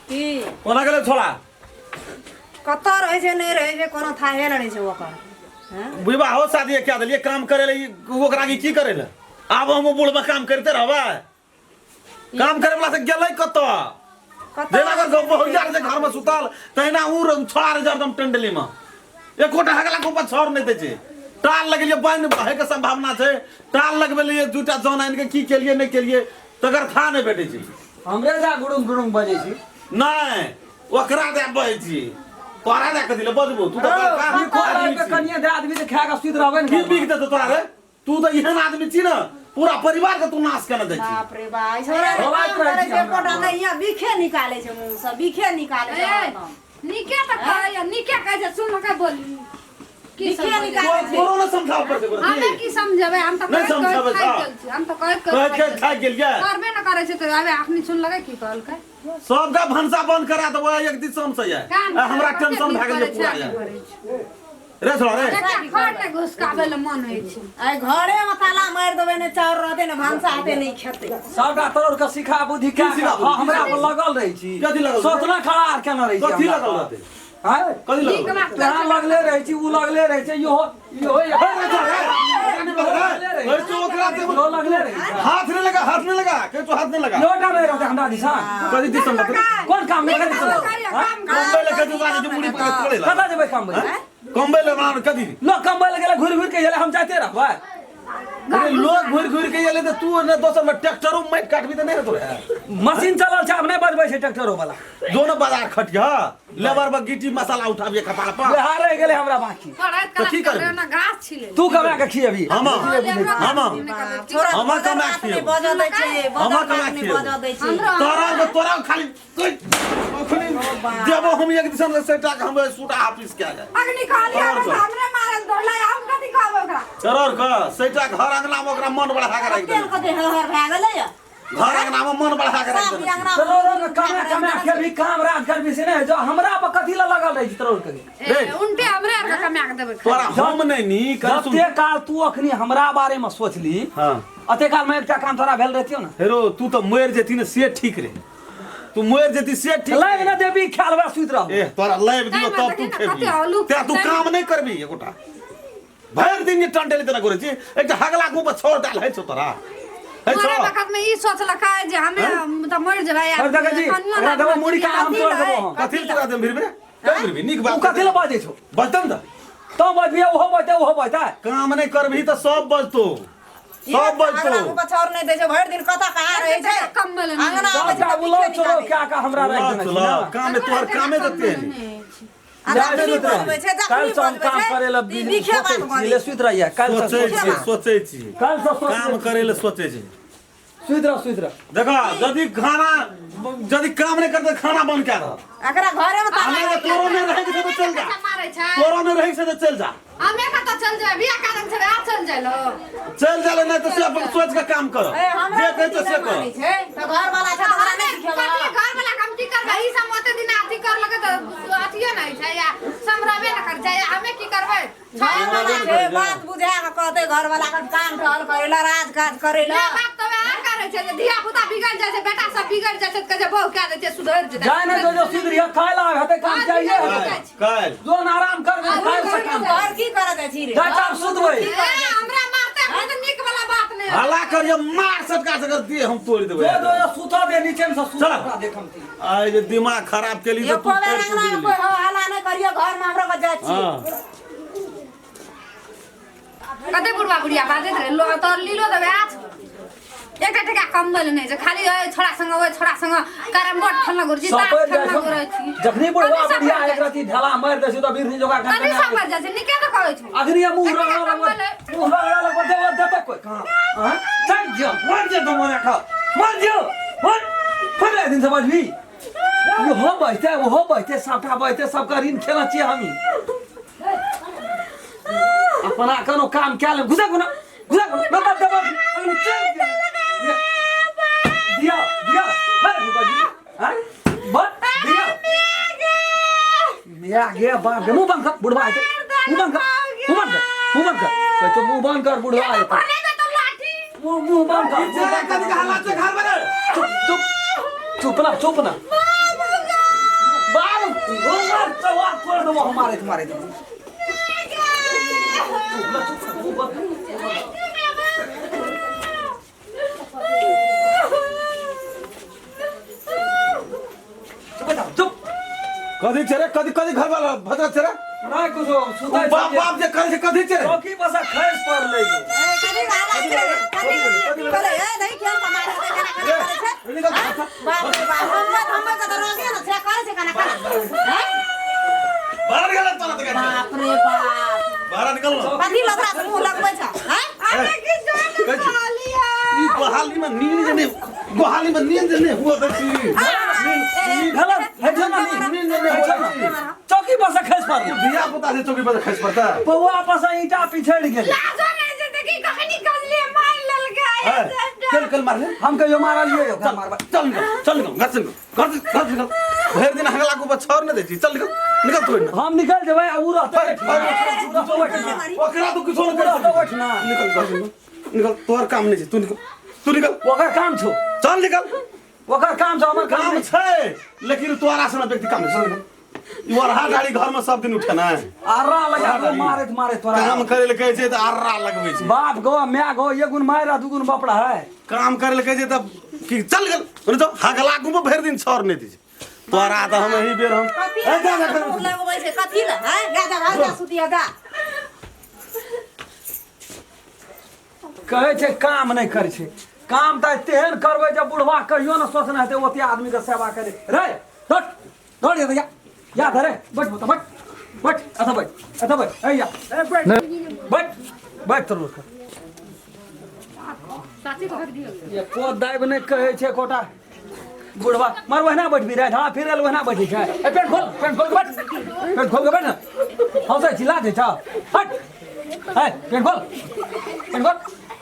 की कोना गेलै छोड़ा कतऽ रहै छै नहि रहै छै कोनो थाहे नहि रहै छै ओकर हँ? विवाहो शादी कए देलियै काम करे ले ओकरा की की करे ले आब हम बूढ़ में काम करते रहबै काम करे वाला से गेलै कतऽ कतऽ जेना अगर बहुरिया रहै छै घर में सुतल तहिना ऊ छोड़ा रहै छै हरदम टंडली में एकोटा हगला के ऊपर छड़ नहि दै छै टाल लगेलियै पानि बहै के संभावना छै टाल लगबेलियै दूटा जन आनि के की केलियै नहि केलियै तकर था नहि भेटै छै हमरे जा गुड़ुंग गुड़ुंग बजै छी नहि ओकरा दए बजै छी तोरा दए कथी लए बजबो तू तऽ बड़का की खोल आदमी के छी। कनिए दे आदमी तऽ खा के सुति रहबै ने की बिक देतौ तोरा रे तू तऽ एहन आदमी छी ने पूरा परिवार के तू नाश केने दै छी बाप रे बा ई छोरा रे होबाइत काम रहै करै छी छै हमरा। एकोटा नहि यहाँ बीखे निकालै छै मुँह सँ बीखे निकालै छै ए, हरदम। नीके तऽ कहैया नीके कहै छै सुन के बोली की नीके समझेबै? निकालै छै तोरो ने समझाव पर छै हमे की समझेबै हम तऽ नहि कहैत समझेबै कहैत थाकि तऽ। गेल छी हम तऽ कहैत कहैत कहैत कहैत थाकि गेलियै करबे न करै छै तऽ आबे अखनी सुन लगे की कहलकै सबके भनसा बंद करा देबो एक दिसन से ये काम आ हमरा कते टेंशन नीक भए गेल करै छै, पूरा आगे ये बढ़ै छै। रे छोड़ा रे एकटा घर नहि घुसकाबै लए मन होइ छै आइ घरे मे ताला मारि देबै ने चाउर रहतै ने भनसा हेतै नहि खेतै सबटा तोड़ के सिखा बुद्धि की कए सिखा के, हाँ, बुद्धि? हमरा पर लगल रहै छी कथी लगल? सोचना खड़ा आर केना रहै छी कथी हमरा लगल पर? रहतै आँय? कथी लगल नीक बात तोरा लगले रहै छी उ लगले रहै छै इहो इहो रे छोड़ा रे ओकरा नहि बजबै। कहै छौ ओकरा से इहो लगले रहै छै हाथ नहीं लगा हाथ नहीं लगा कहै छौ हाथ नहीं लगा इहो टा नहि रहतै हमरा दिशा कथी दिसन रहतै कोन काम नहि करै छै काम कमबै लए कथी बाजै छै मुड़ी पकड़ तोड़े ला कतऽ जेबै काम कमबै लए बना कथी लोक कमबै लए गेलै घुरि घुरि के एलै हम जाइते रहबै अरे लोग घुरि घुरि के एलै तऽ तू ने दोसर में ट्रैक्टरो माटि काटबी तऽ नहि हेतौ रे मशीन चलल छै आब नहि बजबै छै ट्रैक्टरो वाला जो ने बाजार खटिया लेबर पर गिट्टी मसाला उठाबिए कपार पर वएह रहि गेलै हमरा बाकी पढ़ैत तऽ की कला करबै? ना घास छिले तू कमा के खियबी हम हम छोरा हमरा बदर कमा बात नहि खिएबौ। बजऽ दै छै हमरा बदर कमा बात नहि खिएबौ। बजऽ दै छै हमरो तोरा के तोरा खाली अखनी देबो हम एक दिसन से सैटा के हम सूटा ऑफिस के जाए अग्नि कहलियै हमरा हमरे मारल दौड़लै हम कथी कहबै ओकरा चरर के सैटा घर अंगना में ओकरा मन बढ़ा के राखि तेल देने कते हहर भए गेलै या घर अंगना में मन बढ़ा के राखि साफ देने अंगना तोरो के कमा कमा खेबी काम राज करबी से नहि जो हमरा पर कथी लए लगल रहै छी तोरो के ए, उनटे हमरे आर के कमा के देबै तोरा हम नहि नीक जते काल तू अखनी हमरा बारे में सोचली हाँ अते काल में एकटा काम तोरा भेल रहतियो ने हेरो तू तऽ मरि जेती ने से ठीक रे तू मरि जेती से ठीक लाइव न देबी ख्याल बा सुति रह ए तोरा लाइव दियो ताहि तब तू मे देखी ने खेबी कते हलुक तें तू छै। काम नहि करबी एकोटा भरि दिन जे टंटेली तेना करै छी एकटा हगला के ऊपर छोड़ डाल है छौ तोरा है छौ मरे वखत में ई सोचलकै जे हमे तऽ मरि जेबै और देखै छी ओकरा देबो मुड़ी का आम तोड़ देबो हम कथी तोरा देम भिरबे कथी भिरबी नीक तू बात कथी लए बाजै छौ बजतन तऽ तो बजबिहे ओहो बजतै ओहो बजतै काम नहि करबही तऽ सब बजतौ सब बजतौ अंगना ऊपर छाउर नहि दै छै भरि दिन कतऽ कहाँ रहै छै कम भेलै नहि। अंगना आबै छै सबटा तऽ उलो पीछे चोरो निकालै क्या का हमरा राखि देने छी चलो ना काम तोहर कामे जते है आ जाय जखनी सुति रह। बजबै छै जखनी काल्हि से हम बजबै काम छै करे ला ई बीखे बात सोचै छी बजै ले सुति रहिए काल्हि से सोचै छी सोचै छी काल्हि से सोच काम करे ले सोचै छी सुति रह सुति रह देखा यदि खाना यदि काम नहीं करते खाना बंद कए दह एकरा घरे में ताला हमरा तोरो नहीं रहै के छै तऽ चल जा मारै छै तोरो नहीं रहै के छै तऽ चल जा हमे कतऽ चल जाए बियाह कारण छै आ चल जाए लो चल जा ले नहीं तऽ से अपन सोच के काम कर ए हमरा जे कहै छै से कर मानै छै तऽ घर वाला छै तऽ ओकरा हमे नहि सिखेबै कथी घर वाला काम की करबै ई सब ओते दिन अथी कर लगे तऽ अथियो नहि छै या समरबे न कर छै हमे की करबै घर वाला छै बात बुझा के कहतै घर वाला के काम टहल करै ला राज काज करै ला ले बात तऽ वएह करै छै जे धिया पुता बिगड़ जाइ छै बेटा सब बिगड़ जाइ छै तऽ कहै छै बहू कए दै छै सुधरि जेतै जाय नहि जो जो सुति रहिए खाय ला हेतै काम चाहिए हेतै काल्हि जो न आराम कर काल्हि से काम घर की करऽ जाइ छी रे जाय चार सुतबै ए, हमरा मारते अखन तऽ नीक वाला बात नहि हल्ला करिए मार सटका सकर दिए हम तोड़ देबै जो जो जो सुतऽ दे नीचे में से सुत चल। ओकरा देखम ती आइ जे दिमाग खराब केली तऽ एको तू बेर तोड़ अंगना में गेली कोइ हो हल्ला नहि करियो घर में हमरो के जाइ छी हाँ कते बुढ़वा बुढ़िया बाजैत रहे लो तोर लीलो देबै आज एकटा टका कमबल नहि छै खाली ओहि छोड़ा संग ओहि छोड़ा संग कैरम बोर्ड खेलना गुरुजी ताश सपरि जाइ खेलना छौ गुरुजी जखनी बुढ़वा कथी बुढ़िया सपरि एक रति ढेला मारि दै छै तऽ बिरनी जोगा कथी सपरि जाइ छै नीके तऽ कहै छौ अखनी मुँह एकटा रगड़ा कम्बल लगबो मुँह रगड़ा लगबो देबो देतै कोइ कहाँ आँय? चल जो मर जो तुम मरे खा मर जो मर फिर एक दिन से बजबी इहो बजते ओहो बजते सबटा बजते सबका ऋण खेला छियै हमी अपना कोनो काम कए ले घुसा गुना घुसा गुना ना तब देबो अखनी चल जो। दिया दिया फिर भी बजबी आँय? बस दिया मिया गे बाप गे मुंह बंद कर बुढ़वा आते मुंह बंद कर मुंह बंद कर मुंह बंद कर कहै छौ मुंह बंद कर बुढ़वा आते भने दे तो लाठी मुंह मुंह बंद कर ई चेहरा कथी के हालात छै घर में रे चुप चुप चुप ना चुप ना देबो हम मारैत मारैत। चुप जा, चुप। कथी छै रे? कथी कथी घर वाला भद्र छै रे? नहि कुछो, सुतै बाप बाप जे करै छै कथी छै रे? चौकी पर से खसि पड़लै यौ। कथी गाला छै? कथी कहले ए नहीं खेल के मारे छै, केना केना करै छै? बाप रे बाप, हमर हमर के तऽ रोगे ने छै, करै छै केना केना? हैं? बाहर गेल तोरा तऽ बाप रे बाप, बाहर निकल न। कथी लगरा से मुंह लगबै छै? हैं? अरे की ई गोहाली में नींद जे नहीं, गोहाली में नींद जे नहीं हुआ दै छी। भेलै, हे छौ ने नींद, नींद जे नहीं हे छौ हुआ ने। दै छी। चौकी पर से खसि पड़लै। धिया पुता छै चौकी पर से खसि पड़तै? पौआ पर से ईंटा पिछड़ि गेलै। लाजो नहि छै तऽ की कखनी कजलियै मारि लेलकै। चल कल मारले। हम कहियो मारलियै ओकरा? मारबै। चल निकल, चल निकल घर से, निकल घर से, घर से निकल। भरि दिन हगला के ऊपर छड़ नहि दै छी। चल निकल, निकल तू एहिना। हम निकल जेबै आ उ रहतै। ओकरा तो किछो नहि उ कर रहतै ओहिठिना। निकल घर से, निकल, निकल। तोहर काम नहि छै, तू निकल, तू निकल। ओकर काम छौ। चल निकल। ओकर काम छौ, हमर काम काम नहि। छै लेकिन तोरा सन व्यक्ति काम नहि। चल निकल। ई अरहा गाड़ी घर में सब दिन उठे ने अर्रा लगा के मारैत मारैत तोरा काम करे ले कहै छै तऽ अर्रा लगबै छै। बाप गो my गो, एक गुण मारि आ दू गुण बपड़ा है। काम करे ले कहै छै तऽ की चल गेल बोले तो हगला गुम भरि दिन छड़ नहि दै छै तोरा तऽ हम एही बेर हम कथी ए, जा, जा, मुंह लगबै छै कथी लए? हैं? गा जा जा सुतिया गा। कहै छै काम नहि करै छै, काम तऽ तेहन करबै जे बुढ़वा कहियो ने सोचने हेतै ओते आदमीके सेवा करे रे। दौड़ दौड़ या या धरे बैठ बता, बैठ बैठ, एतऽ बैठ, एतऽ बैठ, ए या बैठ बैठ बैठ तोर लोक। एको दाबि नहि कहै छै एकोटा बुढ़वा मर। ओहिना बैठबी रे, ढाला फिरल ओहिना बैठै छै। ए पेंट खोल, पेंट खोल के बैठ, पेंट खोल के बैठ न। हँसै छी, लाज होइ छौ? हट, ए पेंट खोल, पेंट खोल,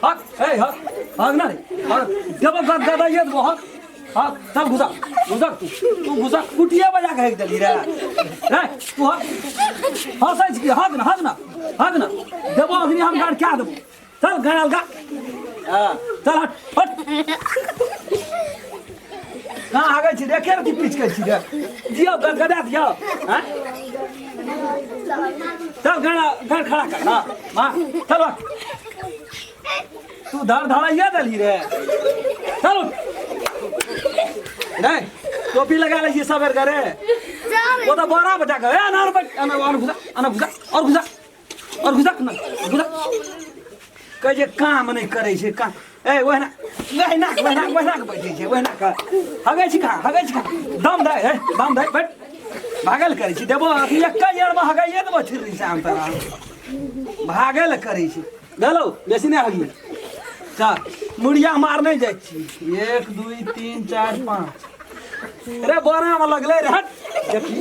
हक, ए हक, हक ना रे, हक देबो गद गदाइए देबो। हक हक, चल घुसा, घुसक तू, तू घुसक। कुटिए बजा के हेक देली रे। रे तू हक, हँसै छी? हक ना, हक ना, हक ना देबो अखनी हम गाड़ क्या देबो। चल गाड़ गा, हाँ चल, हट हट। कहाँ आगे छी रे? के पीछ के छी रे? जियो गदगदा दियो। हाँ चल, गाड़ा गाड़ खड़ा कर। हाँ हाँ चल उठ। तू धर धड़ाइए देलही रे। चल उठ। नहीं टोपी लगा लै छियै सबेर करे, ओ तऽ बड़ा बच्चा के। ए अनार बैठ, अनार और घुसा, अनार घुसा, और घुसा, और घुसा न घुसा। कहै छै काम नहि करै छै काम। ए ओहिना ओहिना ओहिना ओहिना के बैठै छै, ओहिना के हगै छी कहाँ, हगै छी कहाँ? दम दे, ए दम दे, बैठ। भागल करै छी, देबो अथी एक्के एरमे हगाइए देबो छिर्री से। आम तोरा भागल करै छी। गेलौ, बेसी नहि हगिए। चल मुड़िया मार नहि जाइ छी। 1 2 3 4 5 रे बोरामे लगलै रे। हट, देखी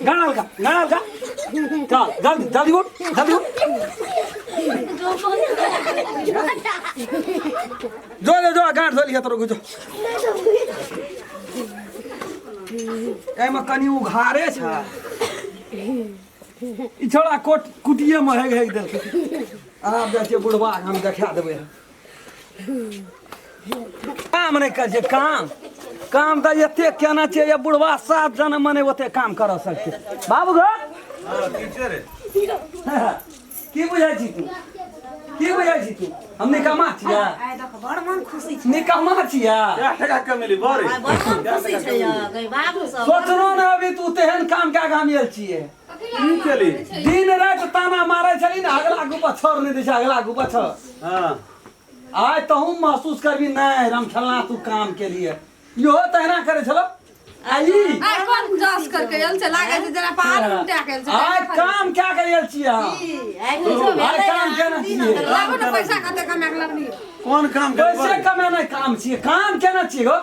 गाड़ल का, गाड़ल का। चल जल्दी जल्दी उठ, जल्दी उठ। जो जो जो गाँठ धोलिए तोरो जो। एहिमे कनि उघारे छै। ई छौड़ा कोट कुटिएमे हेग हेग देलकै। आब जाइ छियै बुढ़वा के हम देखा देबै। काम नहि करै छै काम। काम तऽ एते केना छै ये बुढ़वा, 7 जन्म नहि ओते काम करऽ सकतै। बाबू गो, की बुझै छी तू? की बुझै छी तू? हम निकम्मा छियै? आइ देख, बड़ मन खुशी छै। निकम्मा छियै? कए टका कमेली बड़े? आइ बड़ मन खुशी छै य गई बाबू सब। सोचलो ने अभी तू तेहन काम कए कऽ हम आयल छियै। की केली? दिन राति ताना मारै छली ने, अगला गुपा छोड़ नहि दै छै, अगला गुपा छोड़। हाँ आइ तहूँ महसूस करबी नहि राम खेलना तू काम के लिए इहो तहिना करै छलो आ ई। आइ कोन जस करके आयल छै? लागै छै जेना पहाड़ उल्टा के आयल छै। आइ काम क्या के आयल छियै अहाँ? आइ कुछो आइ भेलै। काम केना छियै? लाबू ने पैसा, कते कमा के लाबनी? कोन काम केली? पैसे बड़े? कमेनाइ काम छियै? काम केना छियै गो?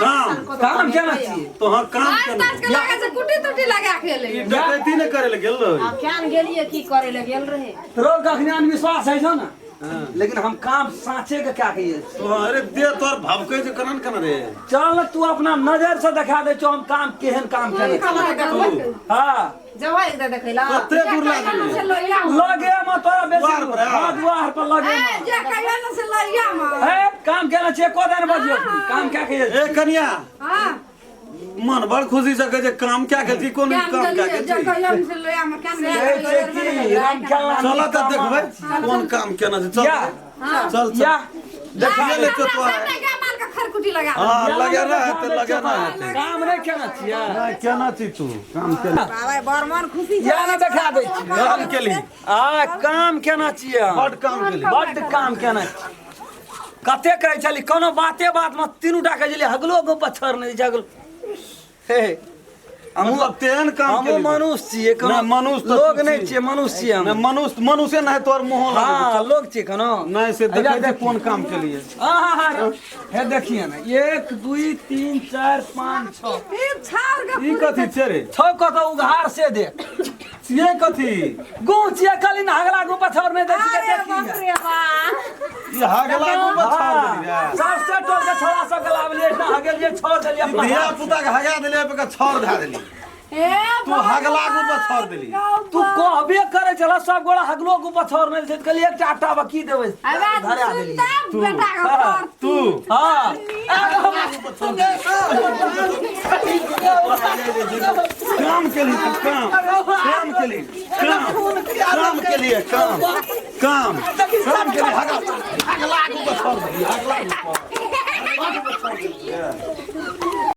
काम काम केना छियै? तोहर काम आज केना? ताज के लागै छै कुटी तुटी लगा के एलै। ई डकैती नहि करे ले गेल रही? आब केन गेलियै, की करे लए गेल रहे? तोरो कखनी विश्वास है छौ ने, लेकिन हम काम साँचे के क्या के आयल छियै। तो अरे दे तोहर भभकै छै केना ने केना रे। चल ने, तू अपना नजर से देखा दै छौ हम काम केहन काम केने छियै। हाँ जबै एक देखै ला। कते दूर लागलै? लगे में तोरा बेसी दुआर पर, हाँ। हाँ दुआर पर लगे ए में। जे कहियो ने से लइया में। ए काम केना छियै? को दिन बजियो काम क्या के आयल ए कनिया। हां। मन बड़ खुशी से कहै छै काम क्या के छी कोन केहन काम क्या गेलियै के जे छी कहियो से लोया में केहन से छै की राम खेलना चल तऽ देखबै कोन काम केना छै चल या। चल चल या देखिए ले तो तोरा सबटा माल के खरकुटी लगा हां लगेना हेतै लगेना हेतै काम नहि केना छियै नहि केना छी तू काम केना बाबा बड़ मन खुशी छै या ने देखा दै छी काम केली आ काम केना छियै हम? बड काम केली बड्ड काम केना छियै कते कहै छली कोनो बाते बातमे तीनू टा कहै छलियै हगलो गो पत्थर नहि जगलो हे हमहूँ मतलब तेहन काम हमहूँ केली तू। मनुष्य छियै कोनो नहि, मनुष्य तऽ लोग तू नहि छी। छियै मनुष्य छियै हम नहि मनुष्य मनुष्य नहि तोर मुँह हाँ लोग छियै कोनो नहि से देखै हैया छै कोन काम केलिए आहा, हे देखिए ने 1 2 3 4 5 6 फिर छाउर के ई कथी छै रे छौ कतौ उघार से देख छियै कथी गु छियै कली न हगला गु पछौर नहि दै छियै अरे देखी बाप रे बाप ई हगला गु पछाड़ देली रे सबसे टोल के छोड़ा सब गलाबलियै ना हगेलियै छोड़ देलियै अपना धिया पुता के हगा देलियै पे के छड़ धा देली हे तू हगला गु पछाड़ देली तू कहबे करे छला सब गोड़ा हगलो गु पछौर नहि दै छै कहलियै एकटा आटा बा की देबै अरे धरा देलियै सुनता बेटा के कर तू हाँ काम केली तू काम काम केली काम काम केलिए काम काम काम केली हगला हगला गु पछाड़ देली हगला गु पछाड़।